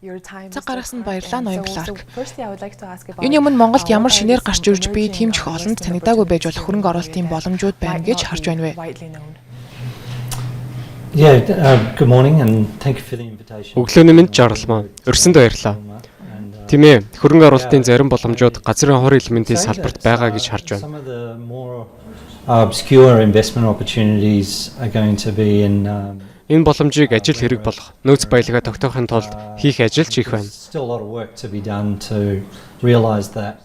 Цаг гаргасанд баярлалаа, ноён Кларк. Юуны өмнө Монголд ямар шинээр гарч ирж буй тийм ч их олонд танигдаагүй байж болох хөрөнгө оруулалтын боломжууд байна гэж харж байна вэ? Yeah, good morning and thank you for the invitation. Өглөөний мэнд, Жаргалмаа. Урьсанд баярлалаа. Тийм ээ, хөрөнгө оруулалтын зарим боломжууд газрын хор элементийн салбарт байгаа гэж харж байна. Some of the more obscure investment opportunities are going to be in Энэ боломжийг ажил хэрэг болох, нөөц баялагаа тогтоохын тулд хийх ажил ч их байна. Still a lot of work to be done to realize that.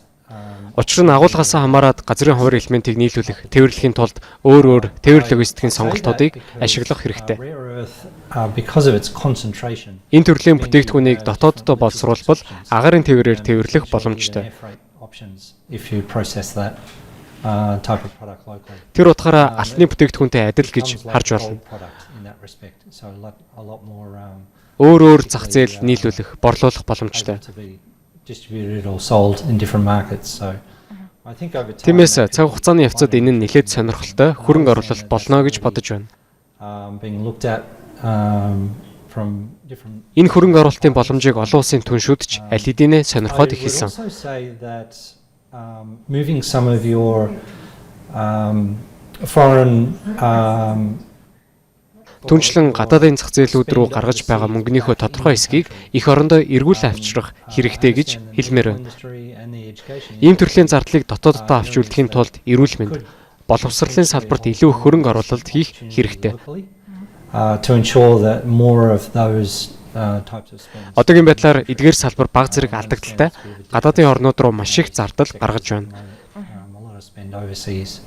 Учир нь агуулгаасаа хамаарат газрын хувир элементийг нийлүүлэх, тээвэрлэхийн тулд өөр өөр тээвэр логистикийн сонголтуудыг ашиглах хэрэгтэй. Rare earth, because of its concentration, Энэ төрлийн бүтээгдэхүүнийг дотооддоо боловсруулбал агаарын тээврээр тээвэрлэх боломжтой. air freight options if you process that type of product locally. Тэр утгаараа алтны бүтээгдэхүүнтэй адил гэж Becomes like харж a байна. gold product in that respect. So a lot more Өөр өөр зах зээл нийлүүлэх, борлуулах боломжтой. able to be distributed or sold in different markets. So I think over time Тиймээс that цаг хугацааны явцад энэ нь нэлээд сонирхолтой хөрөнгө оруулалт болно гэж бодож байна. Being looked at from different Энэ хөрөнгө оруулалтын боломжийг олон улсын түншүүд ч аль хэдийнэ сонирхоод I would эхэлсэн. Also say that moving some of your foreign Түүнчлэн гадаадын зах зээлүүд рүү гаргаж байгаа мөнгөнийхөө тодорхой хэсгийг эх орондоо эргүүлэн авчрах хэрэгтэй гэж хэлмээр байна. Ийм төрлийн зардлыг дотооддоо авч үлдэхийн тулд эрүүл мэнд, боловсролын салбарт илүү их хөрөнгө оруулалт хийх хэрэгтэй. To ensure that more of those types of spends Одоогийн байдлаар эдгээр салбар бага зэрэг алдагдaltaй гадаадын орнууд руу маш их зардал гаргаж байна. A lot of spend overseas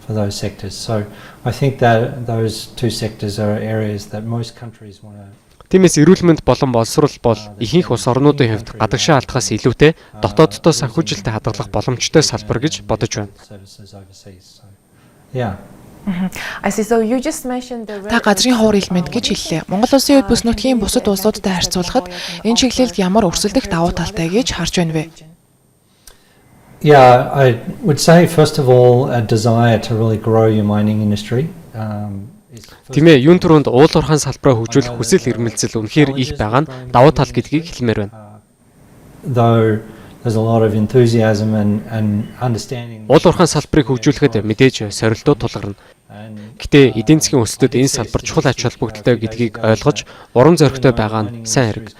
for those sectors. So I think that those two sectors are areas that most countries want to Тиймээс эрүүл мэнд болон боловсрол бол ихэнх улс орнуудын хувьд гадагшаа алдахаас илүүтэй дотооддоо санхүүжилтэд хадгалах боломжтой салбар гэж бодож байна. Services overseas. So, yeah. I see. So you just mentioned the Та газрын ховор элемент гэж хэллээ. Монгол улсын хувьд бүс нутгийн бусад улсуудтай харьцуулахад энэ чиглэлд ямар өрсөлдөх давуу талтай гэж харж байна вэ? Yeah, I would say first of all a desire to really grow your mining industry is first. Тийм ээ, юун түрүүнд уул уурхайн салбараа хөгжүүлэх хүсэл эрмэлзэл үнэхээр их байгаа нь давуу тал гэдгийг хэлмээр байна. Though there's a lot of enthusiasm and understanding. Уул уурхайн салбарыг хөгжүүлэхэд мэдээж сорилтууд тулгарна. And Гэхдээ эдийн засгийн өсөлтөд энэ салбар чухал ач холбогдолтой гэдгийг ойлгож урам зоригтой байгаа нь сайн хэрэг.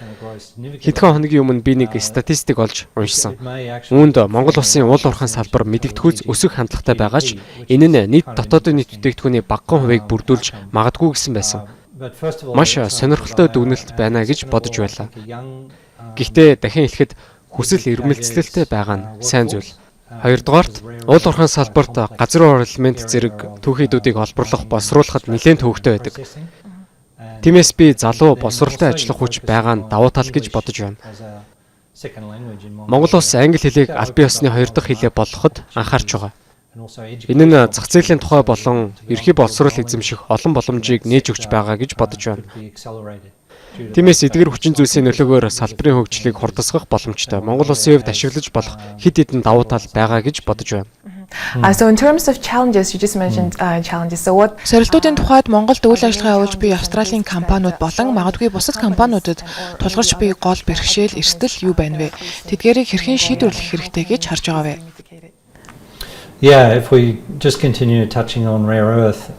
Хэдхэн хоногийн өмнө би нэг статистик олж уншсан. Үүнд Монгол улсын уул уурхайн салбар мэдэгдэхүйц өсөх хандлагатай байгаа ч энэ нь нийт дотоодын нийт бүтээгдэхүүний багахан хувийг бүрдүүлж магадгүй гэсэн байсан. Маш сонирхолтой дүгнэлт байна гэж бодож байлаа. Гэхдээ дахин хэлэхэд хүсэл эрмэлзэлтэй байгаа нь сайн зүйл. Хоёрдугаарт, уул уурхайн салбарт газрын ховор элемент зэрэг түүхийдүүдийг олборлох, боловсруулахад нэлээн төвөгтэй байдаг. Тиймээс би залуу, боловсролтой ажиллах хүч байгаа нь давуу тал гэж бодож байна. Монгол улс англи хэлийг албан ёсны хоёр дахь хэлээ болгоход анхаарч байгаа. Энэ нь зах зээлийн тухай болон ерхий боловсрол эзэмших олон боломжийг нээж өгч байгаа гэж бодож байна. Тиймээс эдгээр хүчин зүйлсийн нөлөөгөөр салбарын хөгжлийг хурдасгах боломжтой. Монгол улсын хувьд ашиглаж болох хэд хэдэн давуу тал байгаа гэж бодож байна. So in terms of challenges, you just mentioned challenges. So what Сорилтуудын тухайд Монголд үйл ажиллагаа явуулж буй Австралийн компаниуд болон магадгүй бусад компаниудад тулгарч буй гол бэрхшээл, эрсдэл юу байна вэ? Тэдгээрийг хэрхэн шийдвэрлэх хэрэгтэй гэж харж байгаа вэ? Yeah, if we just continue touching on rare earth,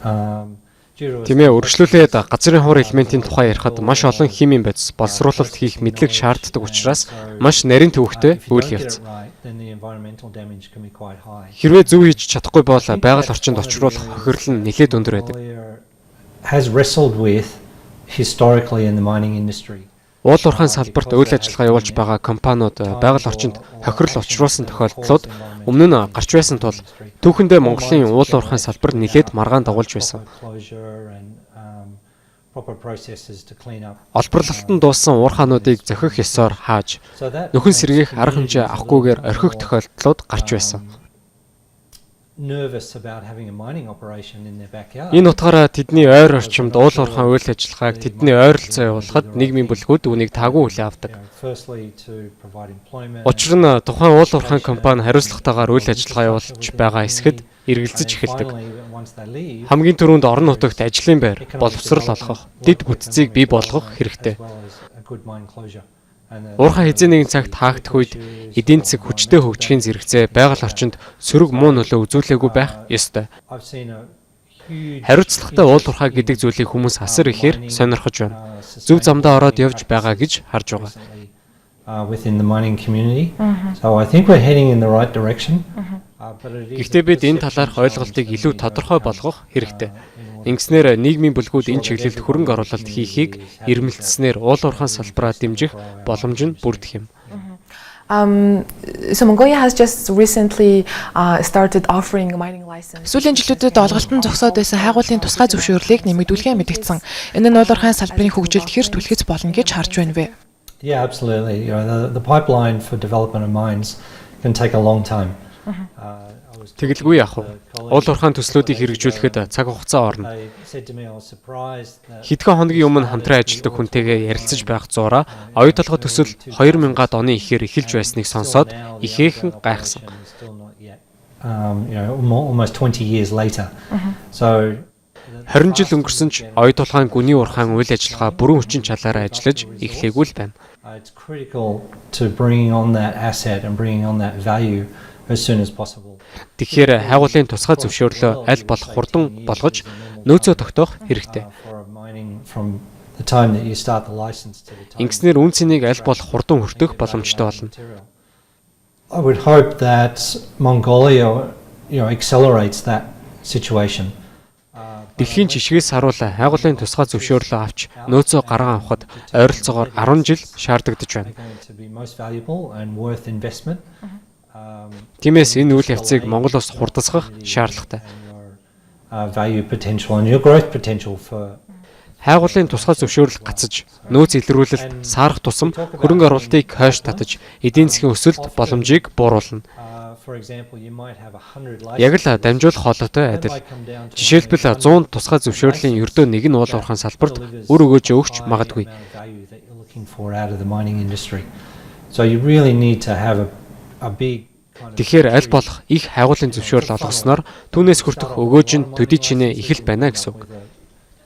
Тийм ээ, үргэлжлүүлээд газрын ховор элементийн тухай ярихад маш олон химийн бодис, боловсруулалт хийх мэдлэг шаарддаг учраас маш нарийн төвөгтэй үйл явц. Хэрвээ зөв хийж чадахгүй бол байгаль орчинд учруулах хохирол нь нэлээд өндөр байдаг. Has wrestled with historically in the mining industry. Уул уурхайн салбарт үйл ажиллагаа явуулж байгаа компаниуд байгаль орчинд хохирол учруулсан тохиолдлууд өмнө нь гарч байсан тул түүхэндээ Монголын уул уурхайн салбар нэлээд маргаан дагуулж байсан. Олборлолт нь дууссан уурхаануудыг зохих ёсоор хааж, нөхөн сэргээх арга хэмжээ авахгүйгээр орхих тохиолдлууд гарч байсан. Nervous about having a mining operation in their backyard. Энэ утгаараа тэдний ойр орчимд уул уурхайн үйл ажиллагааг тэдний ойролцоо явуулахад нийгмийн бүлгүүд үүнийг таагүй хүлээн авдаг. Firstly, to provide employment. Учир нь тухайн уул уурхайн компани хариуцлагатайгаар үйл ажиллагаа явуулж байгаа эсэхэд эргэлзэж эхэлдэг. Finally, once they leave, Хамгийн түрүүнд орон нутагт ажлын байр, боловсрол олгох, дэд бүтцийг бий болгох хэрэгтэй. as well as a good mine closure. Уурхай хэзээ нэгэн цагт хаагдах үед эдийн засаг хүчтэй хөгжихийн зэрэгцээ байгаль орчинд сөрөг муу нөлөө үзүүлээгүй байх ёстой. Хариуцлагатай уул уурхай гэдэг зүйлийг хүмүүс асар ихээр сонирхож байна. Зөв замдаа ороод явж байгаа гэж харж байгаа. Within the mining community. So I think we're heading in the right direction. Гэхдээ бид энэ талаарх ойлголтыг илүү тодорхой болгох хэрэгтэй. Ингэснээр нийгмийн бүлгүүд энэ чиглэлд хөрөнгө оруулалт хийхийг эрмэлзсэнээр уул уурхайн салбараа дэмжих боломж нь бүрдэх юм. So Mongolia has just recently started offering mining license. Сүүлийн жилүүдэд олголт нь зогсоод байсан хайгуулын тусгай зөвшөөрлийг нэмэгдүүлэхээ мэдэгдсэн. Энэ нь уул уурхайн салбарын хөгжилд хэр түлхэц болно гэж харж байна вэ? Yeah, absolutely. The pipeline for development of mines can take a long time. Тэгэлгүй яах вэ? Уул уурхайн төслүүдийг хэрэгжүүлэхэд цаг хугацаа орно. Хэдхэн хоногийн өмнө хамтран ажилладаг хүнтэйгээ ярилцаж байх зуураа Оюутолгой төсөл 2000-аад оны эхээр эхэлж байсныг сонсоод ихээхэн гайхсан. Almost 20 years later. So 20 жил өнгөрсөн ч Оюутолгойн гүний уурхайн үйл ажиллагаа бүрэн хүчин чадлаараа ажиллаж эхлээгүй л байна. It's critical to bringing on that asset and bringing on that value as soon as possible. Тэгэхээр хайгуулын тусгай зөвшөөрлөө аль болох хурдан болгож нөөцөө тогтоох хэрэгтэй. Ингэснээр үнэ цэнийг аль болох хурдан хүртэх боломжтой болно. I would hope that Mongolia accelerates that situation. Дэлхийн жишгээс харуул хайгуулын тусгай зөвшөөрлөө авч нөөцөө гарган авахад ойролцоогоор 10 жил шаардагдаж байна. Тиймээс энэ үйл явцыг Монгол улс хурдасгах шаардлагатай. Хайгуулын тусгай зөвшөөрөл гацаж, нөөц илрүүлэлт саарах тусам хөрөнгө оруулалтыг хойш татаж, эдийн засгийн өсөлт боломжийг бууруулна. Яг л дамжуулах хоолойтой адил. Жишээлбэл, 100 тусгай зөвшөөрлийн ердөө нэг нь уул уурхайн салбарт үр өгөөж өгч магадгүй. Тэгэхээр аль болох их хайгуулын зөвшөөрөл олгосноор түүнээс хүртэх өгөөж нь төдий чинээ их л байна гэсэн үг.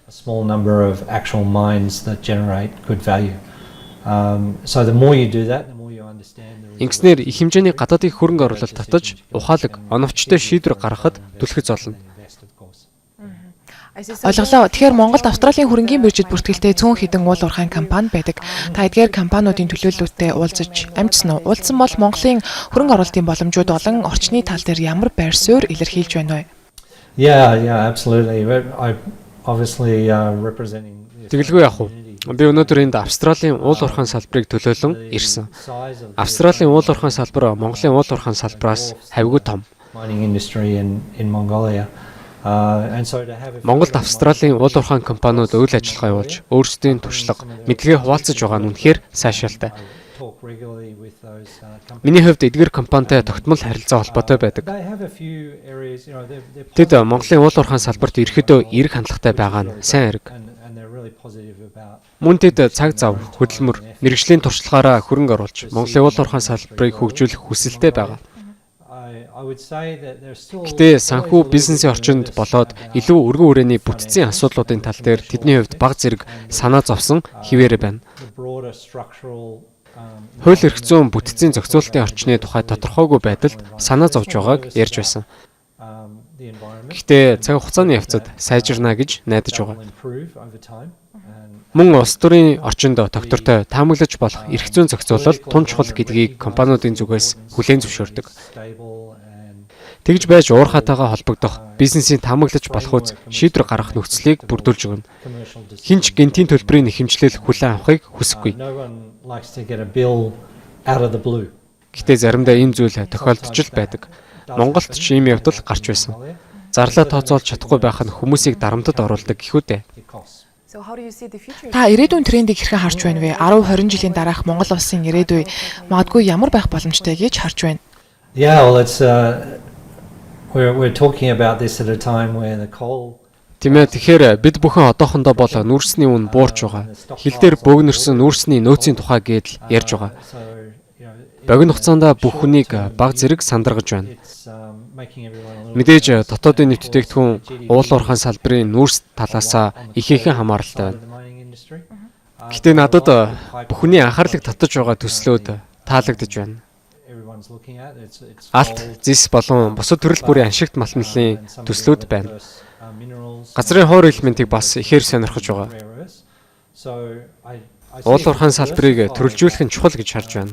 A small number of actual mines that generate good value. So the more you do that, the more you understand the Ингэснээр их хэмжээний гадаадын хөрөнгө оруулалт татаж, ухаалаг, оновчтой шийдвэр гаргахад түлхэц болно. Invest, of course. Ойлголоо. Тэгэхээр Монголд Австралийн хөрөнгийн биржид бүртгэлтэй цөөн хэдэн уул уурхайн компани байдаг. Та эдгээр компаниудын төлөөллүүдтэй уулзаж амжсан уу? Уулзсан бол Монголын хөрөнгө оруулалтын боломжууд болон орчны тал дээр ямар байр суурь илэрхийлж байна вэ? Yeah, absolutely. I obviously representing the Тэгэлгүй яах вэ? Би өнөөдөр энд Австралийн уул уурхайн салбарыг төлөөлөн ирсэн. Австралийн уул уурхайн салбар Монголын уул уурхайн салбараас хавьгүй том. Mining industry in Mongolia. And so to have a Монголд Австралийн уул уурхайн компаниуд үйл ажиллагаа явуулж, өөрсдийн туршлага, мэдлэгээ хуваалцаж байгаа нь үнэхээр сайшаалтай. Talk regularly with those companies. Миний хувьд эдгээр компанитай тогтмол харилцаа холбоотой байдаг. They have a few areas, they're Тэд Монголын уул уурхайн салбарт ерөнхийдөө эерэг хандлагатай байгаа нь сайн хэрэг. And they're really positive about Мөн тэд цаг зав, хөдөлмөр, мэргэжлийн туршлагаараа хөрөнгө оруулж, Монголын уул уурхайн салбарыг хөгжүүлэх хүсэлтэй байгаа. I would say that there's still Гэхдээ санхүү бизнесийн орчинд болоод илүү өргөн хүрээний бүтцийн асуудлуудын тал дээр тэдний хувьд бага зэрэг санаа зовсон хэвээрээ байна. The broader structural Хууль эрх зүйн бүтцийн зохицуултын орчны тухай тодорхойгүй байдалд санаа зовж байгааг ярьж байсан. The environment Гэхдээ цаг хугацааны явцад сайжирна гэж найдаж байгаа. Will improve over time and Мөн улс төрийн орчинд тогтвортой таамаглаж болох эрх зүйн зохицуулалт тун чухал гэдгийг компаниудын зүгээс хүлээн зөвшөөрдөг. Stable and Тэгж байж уурхайтайгаа холбогдох бизнесийн таамаглаж болох үз шийдвэр гаргах нөхцөлийг бүрдүүлж өгнө. Commercial decisions. Хэн ч гэнэтийн төлбөрийн нэхэмжлэл хүлээн авахыг хүсэхгүй. No one likes to get a bill out of the blue. Гэхдээ заримдаа ийм зүйл тохиолдож л байдаг. Монголд ч ийм явдал гарч байсан. Зарлаа тооцоолж чадахгүй байх нь хүмүүсийг дарамтад оруулдаг гэх үү дээ. It costs. So how do you see the future? Та ирээдүйн трендийг хэрхэн харж байна вэ? 10 20 жилийн дараах Монгол улсын ирээдүй магадгүй ямар байх боломжтой гэж харж байна? Yeah, well, it's we're talking about this at a time where the coal Тийм ээ, тэгэхээр бид бүхэн одоохондоо бол нүүрсний үнэ буурч байгаа. Хил дээр бөөгнөрсөн нүүрсний нөөцийн тухай гэдэл ярьж байгаа. So Богино хугацаанд бүх хүнийг бага зэрэг сандаргаж байна. it's making everyone a little Мэдээж дотоодын нийт бүтээгдэхүүн уул уурхайн салбарын нүүрс талаасаа ихээхэн хамааралтай байна. the mining industry. Гэхдээ надад бүхний анхаарлыг татаж байгаа төслүүд таалагдж байна. Алт, зис болон бусад төрөл бүрийн ашигт малмлын төслүүд байна. Газрын хуур элементийг бас ихээр сонирхож байгаа. Уул уурхайн салбарыг төрөлжүүлэх нь чухал гэж харж байна.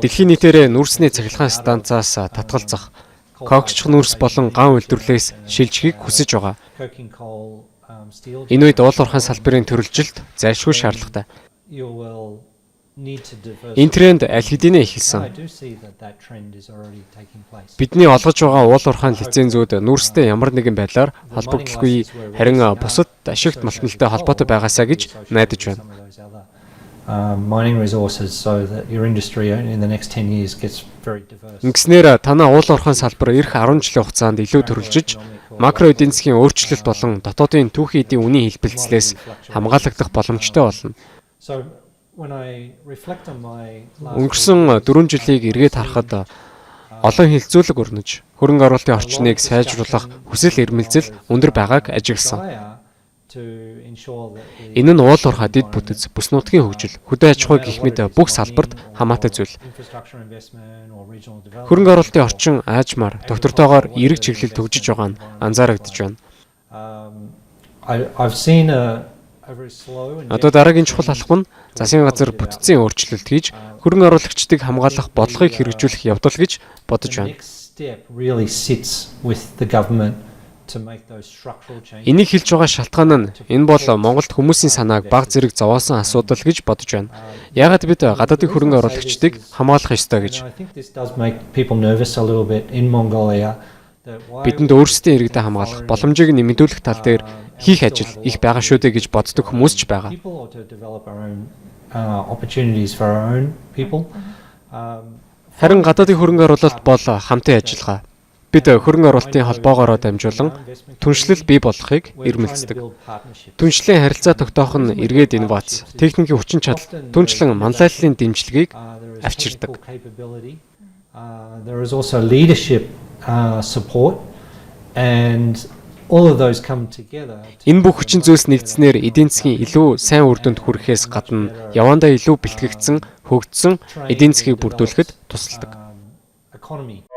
Дэлхийн нийтээрээ нүүрсний цахилгаан станцаас татгалзах, коксчих нүүрс болон ган үйлдвэрлэлээс шилжихийг хүсэж байгаа. Энэ үед уул уурхайн салбарын төрөлжилт зайлшгүй шаардлагатай. Энэ тренд аль хэдийнэ эхэлсэн. Бидний олгож байгаа уул уурхайн лицензүүд нүүрстэй ямар нэгэн байдлаар холбогдолгүй, харин бусад ашигт малтмалтай холбоотой байгаасаа гэж найдаж байна. Mining resources so that your industry in the next 10 years gets very diverse. Ингэснээр танай уул уурхайн салбар ирэх 10 жилийн хугацаанд илүү төрөлжиж, макро эдийн засгийн өөрчлөлт болон дотоодын түүхий эдийн үнийн хэлбэлзлээс хамгаалагдах боломжтой болно. So when I reflect on my last Өнгөрсөн 4 жилийг эргээд харахад олон хэлцүүлэг өрнөж, хөрөнгө оруулалтын орчныг сайжруулах хүсэл эрмэлзэл өндөр байгааг ажигласан. Desire to ensure that the Энэ нь уул уурхай, дэд бүтэц, бүс нутгийн хөгжил, хөдөө аж ахуй гэх мэт бүх салбарт хамаатай зүйл. Infrastructure investment or regional development Хөрөнгө оруулалтын орчин аажмаар тогтвортойгоор эерэг чиглэлд хөгжиж байгаа нь анзаарагдаж байна. I've seen a very slow and Одоо дараагийн чухал алхам нь засгийн газар бүтцийн өөрчлөлт хийж, хөрөнгө оруулагчдыг хамгаалах бодлогыг хэрэгжүүлэх явдал гэж бодож the байна. Next step really sits with the government to make those structural changes. Энийг хэлж байгаа шалтгаан нь энэ бол Монголд хүмүүсийн санааг бага зэрэг зовоосон асуудал гэж бодож байна. Яагаад бид гадаадын хөрөнгө оруулагчдыг хамгаалах ёстой гэж. And I think this does make people nervous a little bit in Mongolia, that why Бидэнд өөрсдийн иргэдээ хамгаалах боломжийг нэмэгдүүлэх тал дээр хийх ажил их байгаа шүү дээ гэж боддог хүмүүс ч байгаа. People or to develop our own opportunities for our own people. Харин гадаадын хөрөнгө оруулалт бол хамтын ажиллагаа. Бид хөрөнгө оруулалтын холбоогоороо дамжуулан түншлэл бий болгохыг We're trying to эрмэлздэг. Build partnerships. Түншлэлийн харилцаа тогтоох нь эргээд инновац, техникийн хүчин чадал, түншлэн манлайллын дэмжлэгийг There is авчирдаг. Technical capability. There is also leadership support, and all of those come together to Энэ бүх хүчин зүйлс нэгдсэнээр эдийн засгийн илүү сайн үр дүнд хүрэхээс гадна явандаа илүү бэлтгэгдсэн, хөгжсөн эдийн засгийг бүрдүүлэхэд тусалдаг. Economy.